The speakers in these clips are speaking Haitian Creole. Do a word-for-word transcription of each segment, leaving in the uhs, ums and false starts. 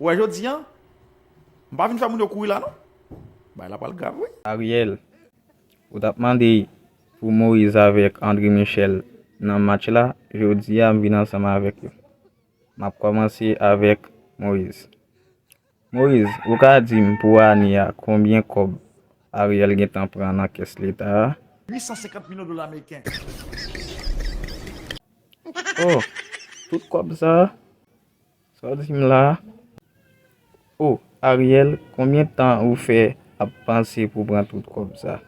Ou wè jodi a, m pa vin fè moun yo kouri la non. Bagay la pral grav wi. Ariel, ou t ap mande pou Moïse avèk André Michel nan match la, jodi a m vin ansanm avèk yo. M ap kòmanse avèk Moïse. Moïse, ou ka di m pou ane a konbyen kòb Ariel gentan pran nan kès leta a? Uit san senkant milyon dola ameriken. Oh, tout kòb sa a? Sa w di m la a? Oh, Ariel, konbyen tan ou fè ap panse pou pran tout kòb sa?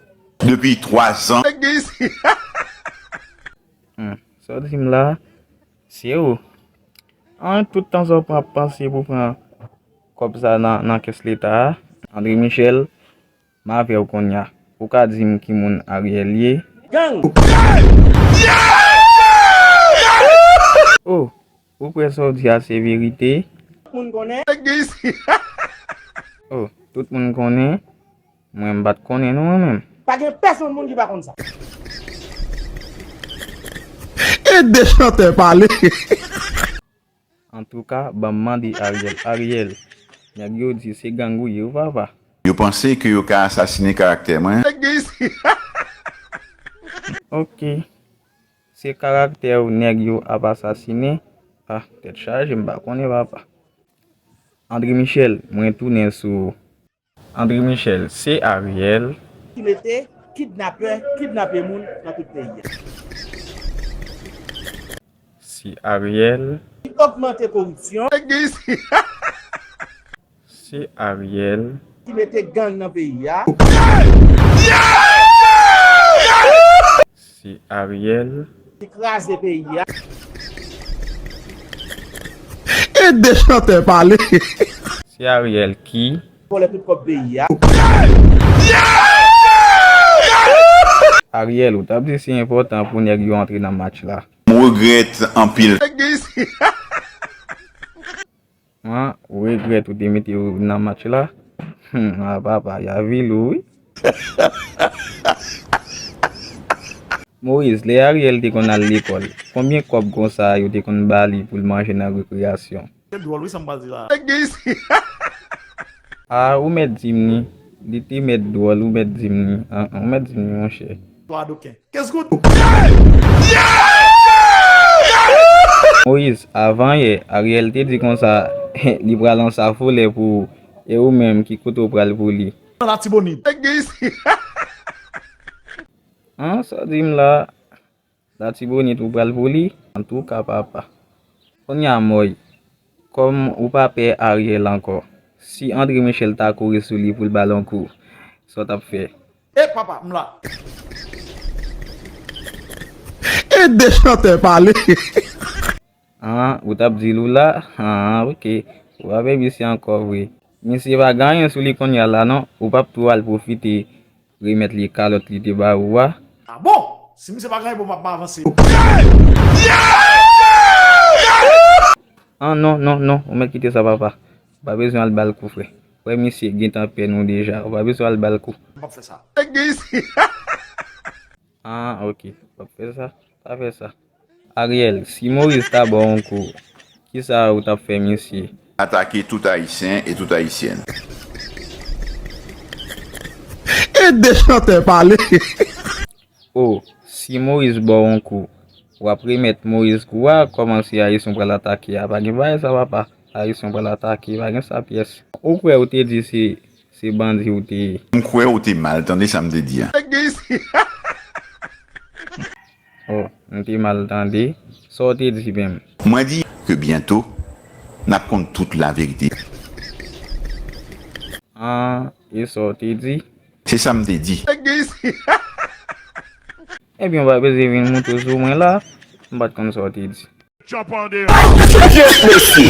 Depi twa zan. Hmm, sa w di m la a? Se ou. An, tout tan sa w pran ap panse pou pran kòb sa nan, nan kès leta a? André Michel, m avè w kounye a. Ou ka di m ki moun Ariel ye? Gang! Oh, ou kwè sa w di a se verite? Tout moun konnen. Oh, tout moun konnen? Mwen m pa t konnen non mwen menm. Pa gen pèsonn moun ki pa konn sa. E de chantè pale. Antouka, ban m mande Ariel. Ariel, nèg yo di se gang ou ye wi papa. Yo panse ke yo ka asasinen karaktè mwen. Ok. Se karaktè w nèg yo ap asasinen? Ah, tèt chaje, m pa konnen papa. André Michel, mwen tounen sou ou. André Michel, se Ariel. Ki mete kidnapè kidnape moun nan tout peyi a. Se Ariel. Ki ogmante koripsyon. Se Ariel. Ki mete gang nan peyi a. Se Ariel. Ki kraze peyi a. E de chantè pale. Se Ariel ki vòlè tout kòb peyi a. Ariel, ou t ap di se enpòtan pou nèg yo antre nan match la. M regrèt anpil. An, ou regrèt ou te mete yo nan match la? Hmm, a papa, y a vil ou wi. Moïse, lè Ariel te konn al lekòl, konbyen kòb konsa yo te konn ba li pou l manje nan rekreyasyon? Se dwòl wi sa m pral di la. A, ou mèt di m ni. Li te mèt dwòl, ou mèt di m ni. An, an, ou mèt di m ni, monchè. Twa doken. Kenz goud. Moïse, avan yè, Ariel te di konsa, li pral ansafolè pou ou, e ou menm, ki kote w pral pou li? Nan Latibonit. An, sa w di m la? Latibonit ou pral pou li? Antouka, papa. Kounye a, Moy, kòm ou pa pè Ariel ankò, si André Michel ta kouri sou li pou l ba l yon kou, sa w t ap fè? E papa, m la. E de chantè pale. An, ou t ap di l ou la? An, ok. Ou pa pè misye ankò vre. Misye pa gen anyen sou li kounye a la non. Ou p ap tou al pwofite remèt li kalòt li te ba ou a? A bon? Si misye pa gen anyen pou m ap avanse. An, non, non, non. Ou mèt kite sa, papa. Ou pa bezwen al ba l kou, frè. Frè, misye gentan pè nou deja. Ou pa bezwen al ba l kou. M p ap fè sa. An, ok. W ap fè sa? Pa fè sa. Ariel, si Moïse ta ba w yon kou, kisa ou t ap fè misye? Atake tout Ayisyen e tout Ayisyèn. E de chantè pale. O, si Moïse ba w yon kou, w ap remèt Moïse kou a? Kòman se Ayisyen w pral atake a? Pa gen bagay sa, papa. Ayisyen w pral atake, pa gen sa pyès. Ou kwè ou te di se, se bandi ou te ye? M kwè ou te mal tande sa m te di a. O, m te mal tande. Sa w te di menm? Mwen di ke byento, n ap konn tout laverite. An, e sa w te di? Se sa m te di. Ebyen, w pa bezwen vin moute sou mwen la. M pa t konn sa w te di. Jump on there. Yes, mesye.